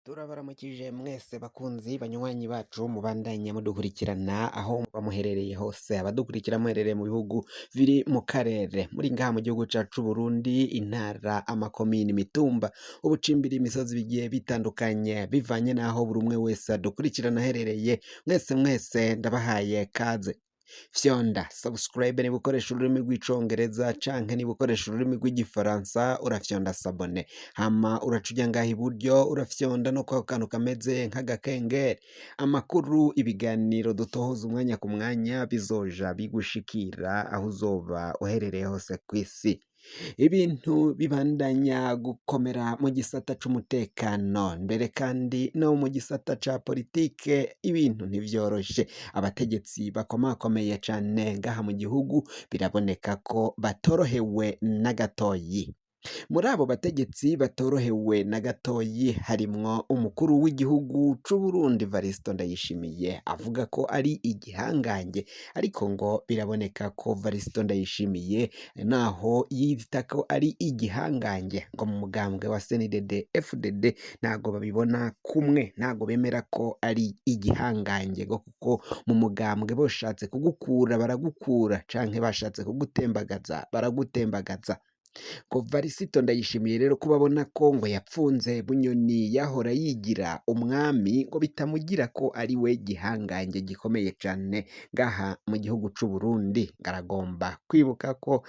Turabaramukije mwese bakunzi banywanyi bacu mubandanya mudukurikirana aho muba muherereye hose, abadukurikira muherereye mu bihugu biri mu karere, muri ngaha mu gihugu cacu c'Uburundi, intara, amakomini, imitumba, ubucimbiri, imisozi bigiye bitandukanye bivanye n'aho buri umwe wese adukurikirana aherereye, mwese mwese ndabahaye kaze. Fyonda subscribe niba ukoresha ururimi rw'icongereza canke niba ukoresha ururimi rw'igifaransa urafyonda s'abonner, hama uraca uja ngaha iburyo urafyonda no kwako kantu kameze nk'agakengeri. Amakuru, ibiganiro dutohoza umwanya ku mwanya bizoja bigushikira aho uzoba uherereye hose kw'isi. Ibintu bibandanya gukomera mu gisata c'umutekano, mbere kandi no mu gisata ca politike ibintu ntivyoroshe. Abategetsi bakomakomeye cane ngaha mu gihugu biraboneka ko batorohewe na gatoyi. Muri abo bategetsi batorohewe na gatoyi harimwo umukuru w'igihugu c'Uburundi Varisito Ndayishimiye avuga ko ari igihangange, ariko ngo biraboneka ko Varisito Ndayishimiye naho yita ko ari igihangange ngo mu mugambwe wa CNDD FDD ntago babibona kumwe, ntago bemera ko ari igihangange ngo kuko mu mugambwe boshatse kugukura baragukura canke bashatse kugutembagaza baragutembagaza. Ngo Varisito Ndayishimiye rero ko babona ko ngo yapfunze Bunyoni yahora yigira umwami ngo bitamugira ko ari we gihangange gikomeye cane ngaha mu gihugu c'Uburundi, ngo aragomba kwibuka ko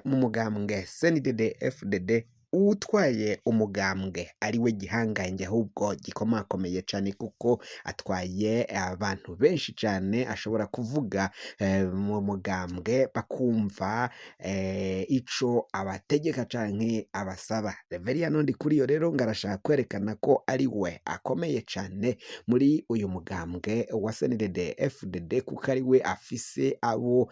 mu mugambwe CNDD FDD uwutwaye umugambwe ari we gihangange ahubwo gikomakomeye cane kuko atwaye abantu benshi cane ashobora kuvuga mu mugambwe bakumva ico abategeka canke abasaba. Reveriyano Ndikuriyo rero ngo arashaka kwerekana ko ari we akomeye cane muri uyu mugambwe wa CNDD FDD kuko ari we afise abo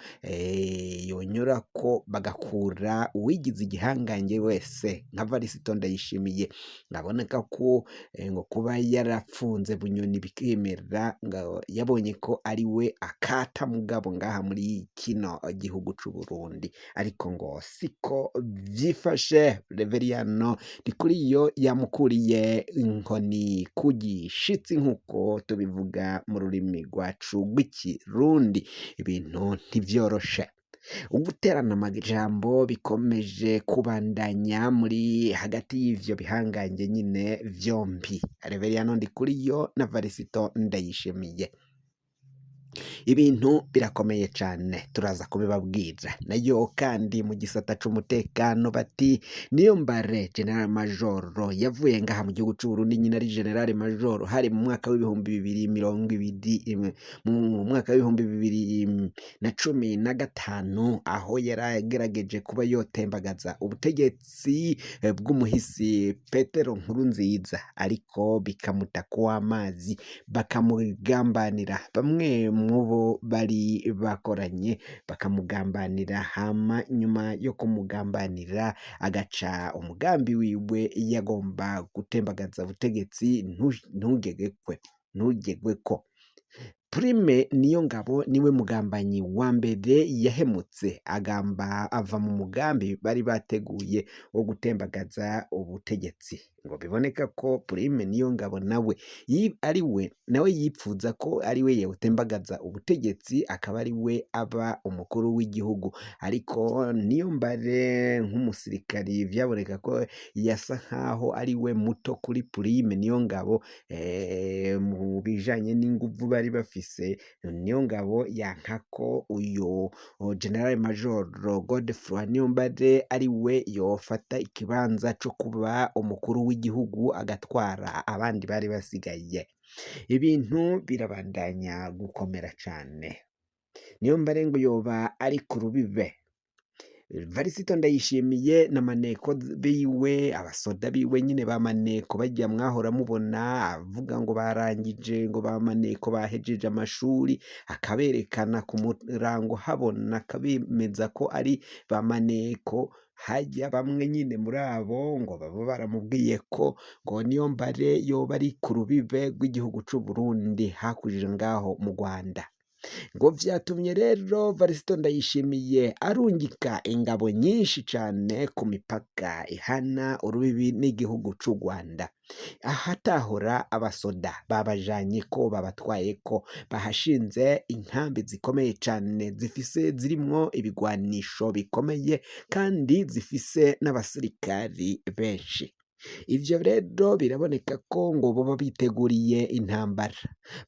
yonyurako bagakura uwigize igihangange wese nka Varisito Ndayishimiye. Ngaboneka ko ngo kuba yarapfunze Bunyoni bikemera ngo yabonye ko ari we akata mugabo ngaha muri kino gihugu c'Uburundi, ariko ngo siko vyifashe. Reveriyano Ndikuriyo yamukuriye inkoni ku gishitsi nk'uko tubivuga mu rurimi rwacu rw'ikirundi, ibintu ntivyoroshe. Uguterana amajambo bikomeje kubandanya muri hagati y'ivyo bihangange nyine vyompi, Reveriyano Ndikuriyo na Varisito Ndayishimiye. Ibintu birakomeye cane turaza kubibabwira. Nayo kandi mu gisata c'umutekano bati Niyombare General Majoro yavuye ngaha mu gihugu c'Uburundi nyine ari General Majoro hari mu mwaka w'2020 mu mwaka w'2015 aho yaragerageje kuba yotembagaza ubutegetsi bw'umuhisi Petero Nkurunziza, ariko bikamuta kuw'amazi bakamugambanira bamwe mubo bari bakoranye bakamugambanira, hama nyuma yo kumugambanira agaca umugambi wiwe yagomba gutembagaza ubutegetsi ntugegweko. Prime Niyongabo niwe mugambanyi wa mbere yahemutse agamba ava mu mugambi bari bateguye wo gutembagaza ubutegetsi. Ngo biboneka ko Prime Niyongabo nawe ari we nawe yipfuza ko ari we yotembagaza ubutegetsi akaba ari we aba umukuru w'igihugu, ariko Niyombare nk'umusirikari vyaboneka ko yasa nkaho ari we muto kuri Prime Niyongabo mu bijanye n'inguvu bari bafise. Niyongabo yanka ko uyu General Major Godefroid Niyombare ari we yofata ikibanza co kuba umukuru w'igihugu agatwara abandi bari basigaye. Ibintu birabandanya gukomera cane. Niyombare ngo yoba ari ku rubibe. Varisito Ndayishimiye na maneko biwe, abasoda biwe nyine ba maneko bajya mwahora mubona avuga ngo barangije ngo ba maneko bahejeje amashuri, akaberekana ku murango habona akabemeza ko ari ba maneko. Hajya bamwe nyine muri abo ngo baba baramubwiye ko ngo Niyombare yoba ari ku rubibe rw'igihugu c'Uburundi hakurya ngaho mu Rwanda. Ngo vyatumye rero Varisito Ndayishimiye arungika ingabo nyinshi cane ku mipaka ihana urubibi n'igihugu c'u Rwanda. Ahatahora abasoda babajanye ko babatwayeko, bahashinze inkambi zikomeye cane zifise zirimwo ibigwanisho bikomeye kandi zifise n'abasirikari benshi. Ivyo rero biraboneka ko ngo boba biteguriye intambara.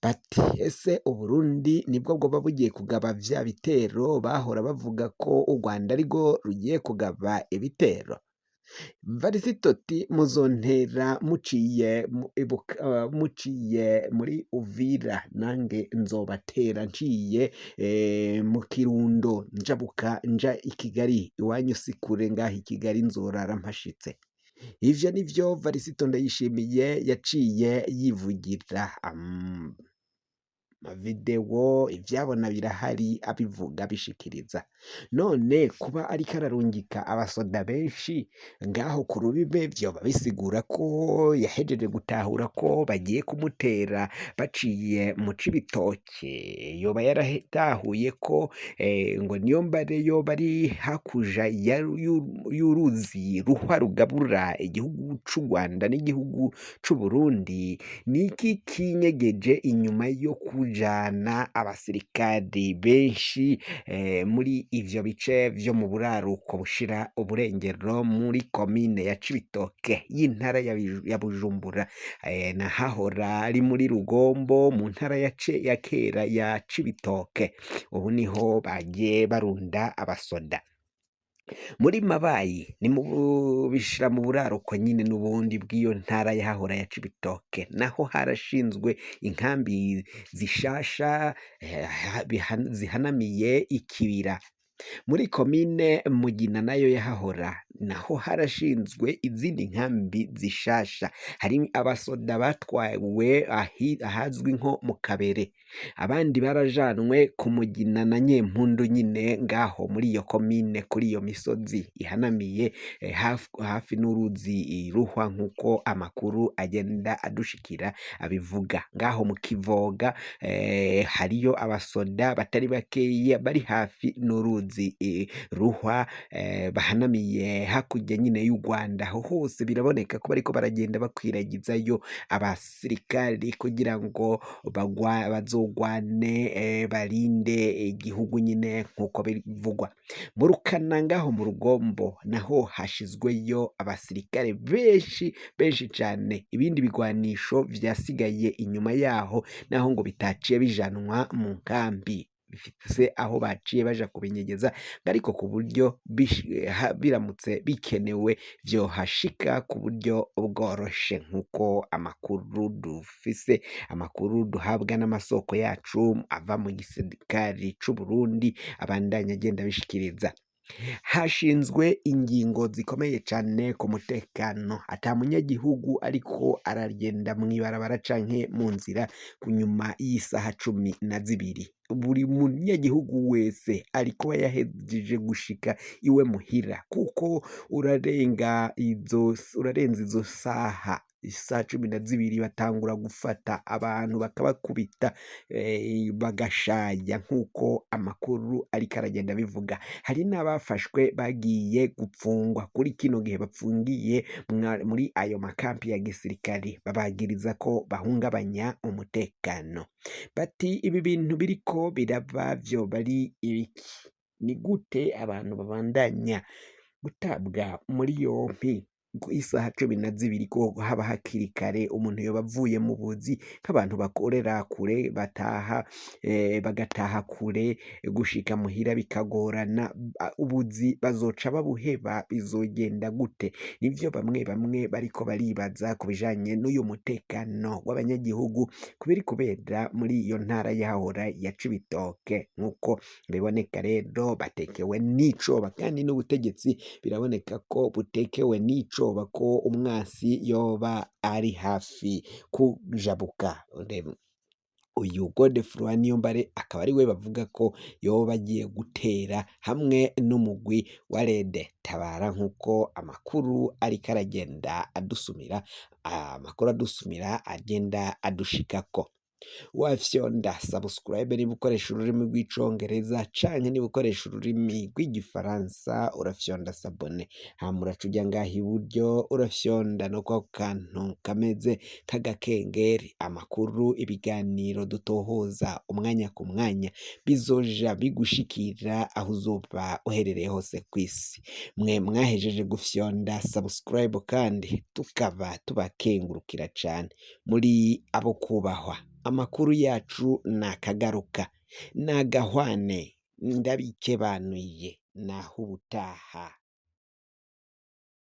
Bati ese Uburundi nibwo bwoba bugiye kugaba vya bitero bahora bavuga ko u Rwanda arirwo rugiye kugaba ibitero? Varisito ati muzontera muciye muciye muri Uvira, nange nzobatera nciye mu Kirundo, njabuka nja i Kigali, iwanyu si kure ngaha i Kigali nzorara mpashitse. Ivyo nivyo Varisito Ndayishimiye yaciye yivugira. Amavidewo ivyabona birahari abivuga abishikiriza. None kuba ariko ararungika abasoda benshi ngaho ku rubibe vyoba bisigura ko yahejeje gutahura ko bagiye kumutera baciye mu Cibitoke. Yoba yaratahuye ko ngo Niyombare yoba ari hakuja y'uruzi Ruhwa rugabura igihugu c'u Rwanda n'igihugu c'Uburundi. Niki kinyegeje inyuma yo kujana abasirikari benshi muri ivyo bice vyo mu buraruko bushira uburengero muri komine ya Cibitoke y'intara ya Bujumbura, nahahora ari muri Rugombo mu ntara ya kera ya Cibitoke. Ubu niho bagiye barunda abasoda. Muri Mabayi ni mu bishira mu buraruko nyine n'ubundi bw'iyo ntara yahahora ya Cibitoke, naho harashinzwe inkambi zishasha zihanamiye ikibira. Muri komine Mugina nayo yahahora naho harashinzwe izindi nkambi zishasha. Hari abasoda batwawe ahazwi nko mu Kabere, abandi barajanwe ku Mugina na Nyempundu nyine ngaho muri iyo komine kuri iyo misozi ihanamiye hafi n'uruzi Ruhwa nk'uko amakuru agenda adushikira abivuga. Ngaho mu Kivoga hariyo abasoda batari bakeya bari hafi n'uruzi Ruhwa bahanamiye hakurya nyine y'u Rwanda. Aho hose biraboneka ko bariko baragenda bakwiragizayo abasirikari kugira ngo bazogwane barinde igihugu nyine nk'uko bivugwa. Mu Rukana ngaho mu Rugombo naho hashizweyo abasirikare benshi benshi cane. Ibindi bigwanisho vyasigaye inyuma yaho naho ngo bitaciye bijanwa mu nkambi, bifise aho baciye baja kubinyegeza, ariko ku buryo biramutse bikenewe vyohashika ku buryo bworoshe nk'uko amakuru dufise, amakuru duhabwa n'amasoko yacu ava mu gisirikari c'u Burundi abandanya agenda abishikiriza. Hashinzwe ingingo zikomeye cane ku mutekano, ata munyagihugu ariko aragenda mw'ibarabara canke mu nzira kunyuma y'isaha 12. Buri munyagihugu wese ariko yahejeje gushika iwe muhira, kuko urarenza izo saha, isaha 12 batangura gufata abantu bakabakubita bagashaya nk'uko amakuru ariko aragenda abivuga. Hari n'abafashwe bagiye gupfungwa kuri kino gihe bapfungiye muri ayo makampi ya gisirikari, babagiriza ko bahungabanya umutekano. Bati ibi bintu biriko biraba vyoba ari ibiki? Ni gute abantu babandanya gutabwa muri yompi ku isaha 12 ko haba hakiri kare? Umuntu yoba avuye mu buzi, nk'abantu bakorera kure bataha bagataha kure gushika muhira bikagorana, ubuzi bazoca babuheba bizogenda gute? Nivyo bamwe bamwe bariko baribaza ku bijanye n'uyu mutekano w'abanyagihugu kubiri kubera muri iyo ntara yahora ya Cibitoke. Nk'uko biboneka rero batekewe n'icoba, kandi n'ubutegetsi biraboneka ko butekewe n'icoba ko umwasi yoba ari hafi kujabuka. Uyu Godefroid Niyombare akaba ari we bavuga ko yoba agiye gutera hamwe n'umugwi wa Rede Tabara, nk'uko amakuru ariko aragenda adusumira, amakuru adusumira agenda adushikako. Wafyonda subscribe niba ukoresha ururimi rw'icongereza, canke niba ukoresha ururimi rw'igifaransa urafyonda s'abonner, hama uraca uja ngaha iburyo urafyonda no kwako kantu kameze nk'agakengeri. Amakuru, ibiganiro dutohoza umwanya ku mwanya bizoja bigushikira aho uzoba uherereye hose kw'isi. Mwe mwahejeje gufyonda subscribe kandi tukaba tubakengurukira cane, muri abo kubahwa. Amakuru yacu nakagaruka, nagahwane, ndabikebanuye, naho ubutaha.